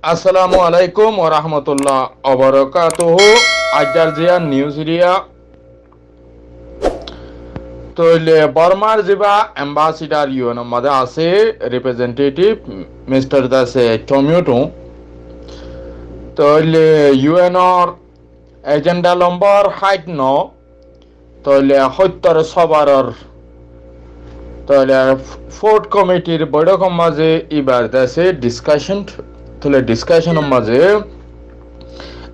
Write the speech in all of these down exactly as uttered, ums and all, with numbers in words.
Assalamu alaikum warahmatullah wabarakatuhu. Aijjar ziyán news iriya. Tóile Bormar ziba ambassador U N or mazé asé, representative Mister dase Chomyutu. Tóile U N or agenda lombor háit no, tóile hóttor sóbaror, tóile fourth committee r boiçókor mazé ibar dase discussion, tóile discussion or mazé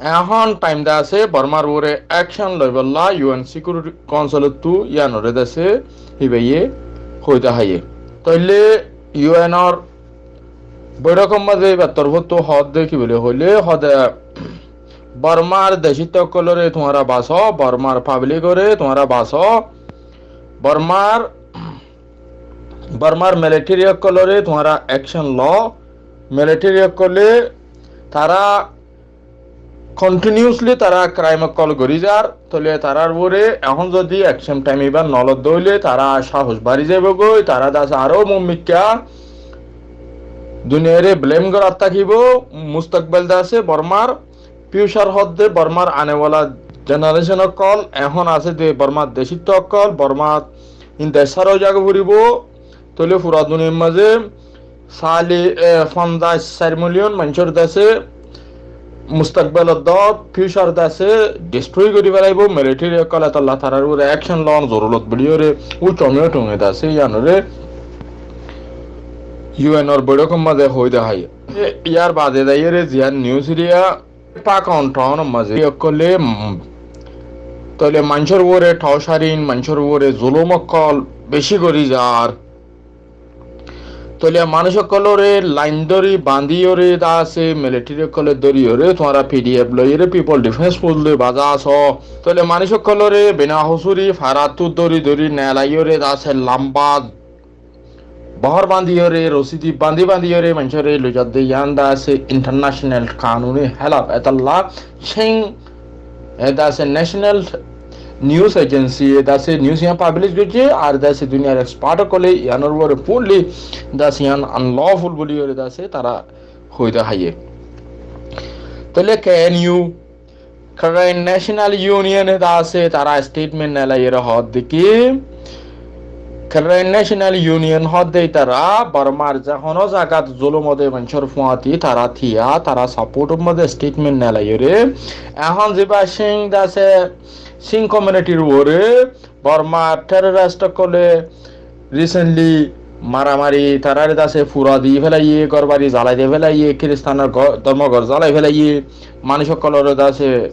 ehón time dase Bormar uore action loibolla U N Security Council ottu yíanoré dase híbaye hoói de háiye. Tóile U N or boiçókor mazé ibar torfóttu hoódde ki buli hoilé, hoóde Bormar decítta ókkolóre tuáñra basó, Bormar public ore tuáñra basó, Bormar, Bormar military ókkolóre tuáñra action lo, military ókkole tará continuously tará crime ókkol gorí zar, tóile tarár uore ehón zodi action time ibar nolodde óile tará sáhos bari zaibo goi, tará dase aró mummikká duniyaire blame gorat tákibo, mustakbel dase Bormar future hoódde Bormar anewala generation ókkol, ehón asé de Bormar decítta ókkol, Bormar in dec sára ói zaga foribo, tóile fura duniyar mazé sáli, e, fonzaic sair million maincór dase mustakbel dot future dase destroy gorí felaibo, military ókkol etolla tarár uore action loon zorurot buli ore, U Chomyutu e dase yíanoré U N or boiçókor mazé hoói de háiye. E, yar bade zaiyóre ziyán news iriya, Pakistan mazé ókkole, mm, tóile maincór uore torturing, maincór uore zulum ókkol beci gorí zar. Tóile manúic ókkolóre line dóri bandíyore dase military ókkole dóriyore, tuáñra P D F loiyore, People Defence Force loi baza asó. Tóile manúic ókkolóre bina hosúri farattu dóri dóri nelaiyore dase lamba bohór bandíyore, rosidi bandí bandíyore maincóre loizadde yían dase international kanuni hélaf. Etolla Chin, e dase National News Agency, e dase news yían publish goijjé, ar dase duniyar expert ókkole yíanor uore fully dase yían unlawful buli ore dase tará hoói de háiye. Tóile K N U, Karen National Union e dase tará statement nelaiyore hoódde ki, Karen National Union hoódde tará Bormar ze honó zagat zulum óde maincór fuáñti tará tiya, tará support or mazé statement nelaiyore. Ehón ziba Chin dase, Chin community r uore Bormar terrorist ókkole recently maramari, taráre dase fura di felaiye, górbari zalai di felaiye, Kristanor gór, dormogór zalai felaiye, manúic ókkolóre dase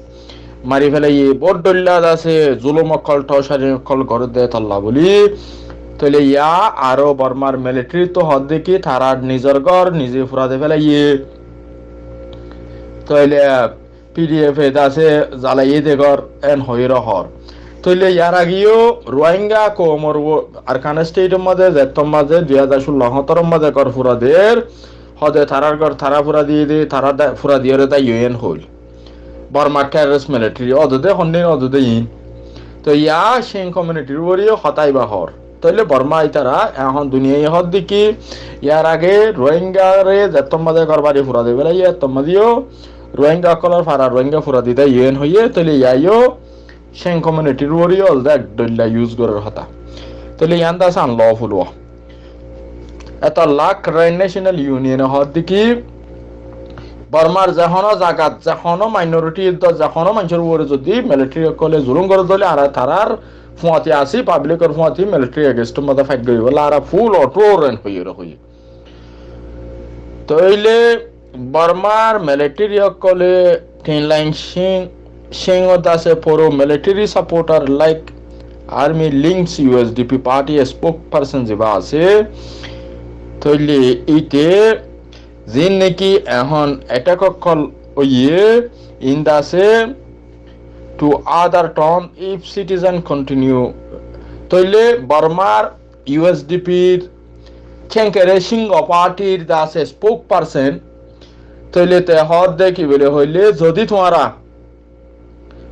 mari felaiye, bout dóilla dase zulum ókkol, torturing ókkol gorédde tolla buli. Tóile yá aró Bormar military ttu hoódde ki tarár nizor gór nize fura di felaiye. Tóile P D F e dase zalaiyé de gór en hoiyóre hoór. Tóile yar ageyó Rohingya koumor u-, Arakan State or mazé, zettór mazé dui házar cullo hóñttor or mazé gór fura der, hoóde tarár gór tará fura diyé de, tará da-, fura diyóre dá U N hoil. Borma terrorist military, ódode hondin ódode in. Toi yá Chin community r uore yó hotá iba hoór. Tóile Borma itará ehón duniyai hoódde ki, yar age Rohingya re zettór mazé górbari fura di felaiye, ettór mazé yó Rohingya ókkolór fara Rohingya fura di dá U N hoiyé, tóile yá yó Chin community r uore yó olde ek dóilla use gorér hotá. Tóile yían dase unlawful uwa. Etolla Karen National Union e hoódde ki, Bormar ze honó zagat, ze honó minority, ze honó maincór uore zodi military ókkole zulum gorédde óile añára tarár fuáñti así, public or fuáñti military against or mazé fight goríbolla añára full authority hoiyóre hoiyé. Tóile Bormar military ókkole tin line Chin, Chin o dase foro military supporter like Army Links U S D P party spokesperson ziba asé, tóile íte zin niki ehón attack ókkol óiye, in dase to other town if citizen continue. Tóile Bormar U S D P r Khenkeresingho party r dase spokesperson, tóile te hoódde ki buli hoilé, zodi tuáñra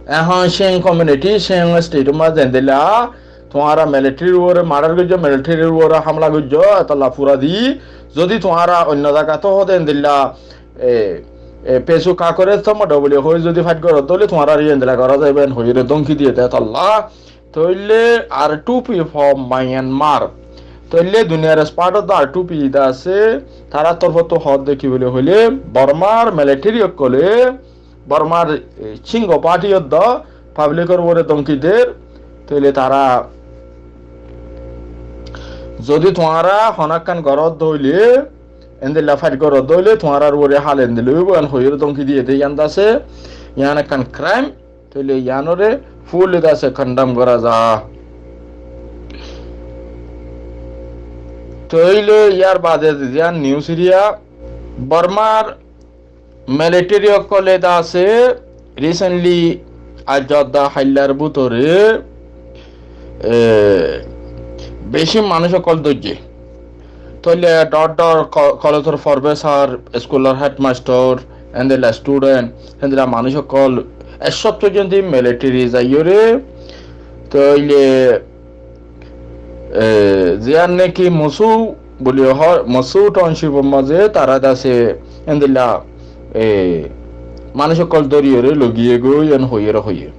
ehón Chin community, Chin state or mazé endilla tuáñra military r uore murder goijjó, military r uore hamla goijjó, etolla fura di, zodi tuáñra oinno zagat ó hoóde endilla, e, e, pesu kakore tomo dobuli hoi zodi fight goró, tóile tuáñrare endilla gorá zaibo, en hoiyóre dómki diye de tolla. Tóile R two P for Myanmar. Tóile duniyar expert ot R two P de asé, tarár torfóttu hoó de ki buli hoile, Bormar military ókkole, Bormar, e, Singho party ot do public or uore dómki der, tóile tará zodi tuáñra honó ekkán goró de óile, endilla fight goró de óile, tuáñrar uore hál endilla óibo, en hoiyóre dómki diye de yián de asé, yián ekkán crime, tóile yiánore fully de asé condemn gorá za. Tóile yar bade de yián news eriya, Bormar military ókkole de asé, recently aijja de háillar bútore, e, beci manúic ókkol dóijje. Tóile dor dor ko-, kolejor professor, school or headmaster, endilla student, endilla manúic ókkol ek cót foijjonto military zaiyóre, tóile e, ziyán naki Musu buli hoó, Musu township or mazé tará de asé endilla, e, manúic ókkol dóriyóre loi giyé goi en hoiyóre hoiyé.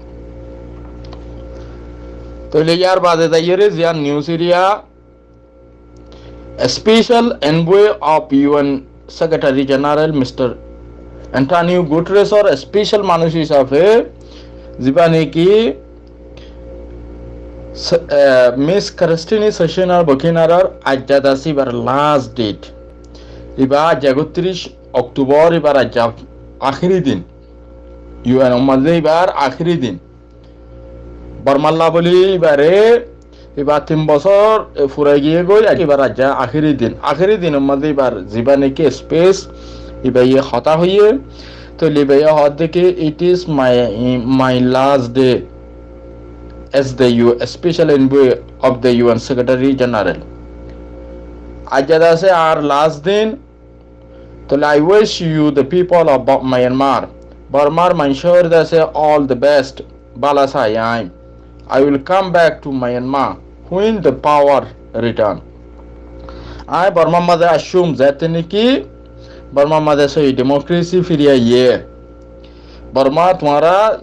Tóile yar bade zaiyóre ziyán news eriya, special envoy of U N Secretary General Mister Antonio Guterres or special manúic hísafe ziba naki s-, e, Miss Christine Schraner Burgener or aijja de asé ibar last date. Iba aijja ekottiríc October, ibar aijja ahéri din. U N or mazé ibar ahéri din. Bormalla buli ibare, ibar tin bosór, e, furai giyé goi, ibar aijja ahéri din. Ahéri din or mazé ibar ziba naki speech, iba ye hotá hoiyé, tóile iba ye hoó de ki, "It is my, my last day as the U-, special envoy of the U N Secretary General." Aijja de asé añár last din, Tóile, "I wish you the people of Bo-, Myanmar." Bormar maincóre de asé all the best, bála sai añí. "I will come back to Myanmar when the power return." Añí Bormar mazé aiccúm, zeéñtte naki Bormar mazé sóiyi democracy firi aiyé. Borma tuáñra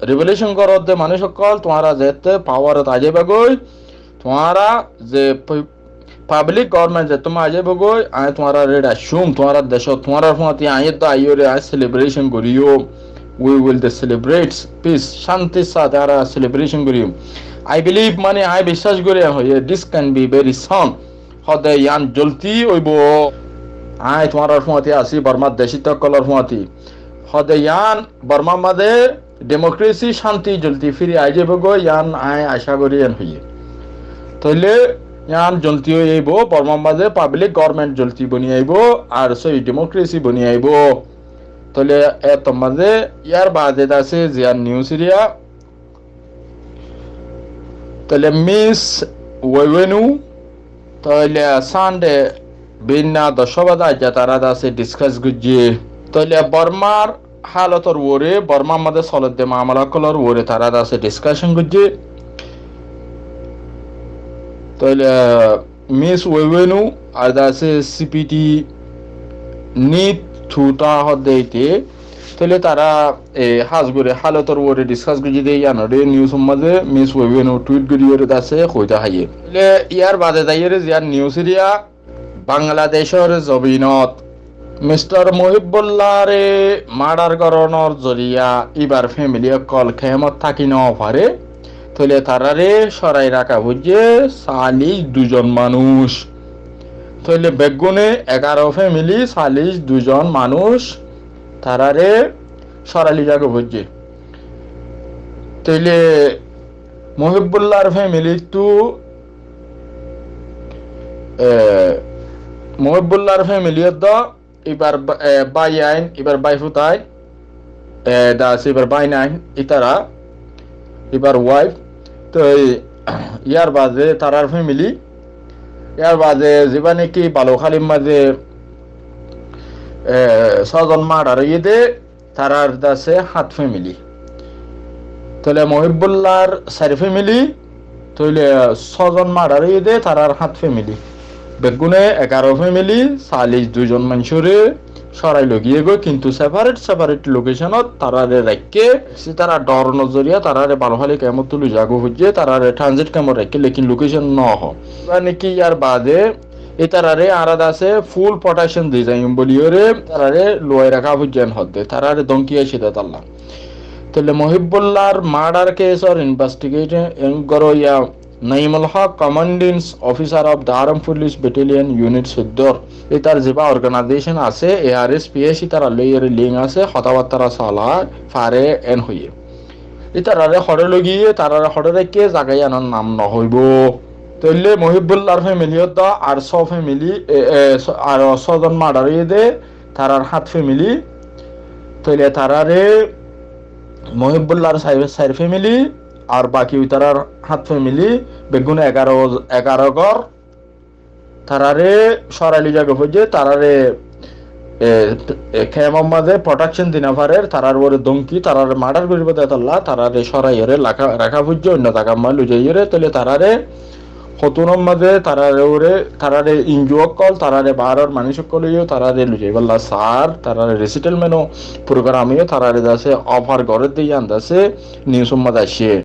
revolution goró de manúic ókkol, tuáñra zeéñtte power ot aizaiba goi, tuáñra ze pu-, public government zeéñtte aizaiba goi, añí tuáñrare aiccúm, tuáñrar decót, tuáñrar fúañti añí edde aiyóre añí celebration goríyum. We will the celebrate peace, cántir sáte añára celebration goríyum. I believe, mane añí biccác gorí, hoiyé, this can be very soon. Hóde yián joldi óibo. Añí tuáñrar fúañti así, Bormar decót ókkolor fúañti. Hóde yián Bormar mazé democracy, cánti joldi firi aizaibo goi, yián añí acá gorí, yián hoiyé. Tóile yián joldi óibo, Bormar mazé public government joldi boni aibo, ar sóiyi democracy boni aibo. Tóile ettór mazé yar bade de asé ziyán news eriya, tóile Miss Wewenu, tóile Sunday binna doc baza aijja tará de asé discuss goijjé. Tóile Bormar hálotor uore, Bormar mazé soler de mamala ókkolor uore tará de asé discussion goijjé. Tóile Miss Wewenu ar de asé C P T Nit Tuta hóde íte. Tóile tará, e, hás gorí hálotor uore discuss goijjé de yiánore news or mazé Miss Wewenu tweet gorí yóre de asé hoitá háiye. Tóile yar bade zaiyóre ziyán news eriya, Bangladecor zobinot Mister Muhibbullare murder gorónor zoriya íbar family ókkol kemot táki no fare. Tóile taráre córai raká foijjé callic dui zon manúic. Tóile beggúne egaró family, callic dui zon manúic taráre córai loi zagói foijjé. Tóile Muhibbullar family ttu, e, Muhibbullar family eddo ibar ba-, e, bái ain, ibar bái futai, e, de asé ibar bái nain, ítara, ibar wife. Toi yar bade tarár family, yar bade ziba niki Balukhali mazé, e, só zon murder óiye de, tarár de asé hát family. Tóile Muhibbullar sair family, tóile só zon murder óiye de, tarár hát family. Beggúne egaró family, callic dui zon manúcore córai loi giyé goi, kintu separate separate location ot tarare raikké, sítara dhor nozoriya tarare Balufali camp ot tuli zagói foijjé, tarare transit camp ot raikké, lekin location no hoó. Mane ki yar bade ítarare añára dase full protection di zaiyum boliyóre tarare luwai raká foijjé en hoó de, tarare dómki aiccé de talla. Tóile Muhibbullar murder case or investigation en goroya Naimul Haq, commanding officer of the Armed Police Battalion Unit soiddor, ítar ziba organization asé, A R S P S, ítarar loi ere link asé, hotábattára sola fare en hoiyé. Ítarare hoçé loi giyé, tarare hoçé raikké, zaga iyanor nam no hoibo. Tóile Muhibbullar family ottú ar só family, e, e, só-, ar só zon murder óiye de, tarar hát family. Tóile tarare Muhibbullar sair, sair family, ar baki ói tarar hát family, beggún egaro, egaro gór. Tarare córai loi zagói foijjé, tarare, e, e, camp or mazé protection di no farer, tarar uore dómki, tarare murder goribo de tolla, tarare córaiyóre raká, raká foijjé, oinno zagar mazé loi zaiyóre, tóile tarare hotún or mazé tarare uore, tarare N G O ókkol, tarare baáror manúic ókkol óiyo, tarare loi zaibálla saár, tarare resettlement o program óiyo, tarare dase offer gorér de yián dase news or mazé aiccé.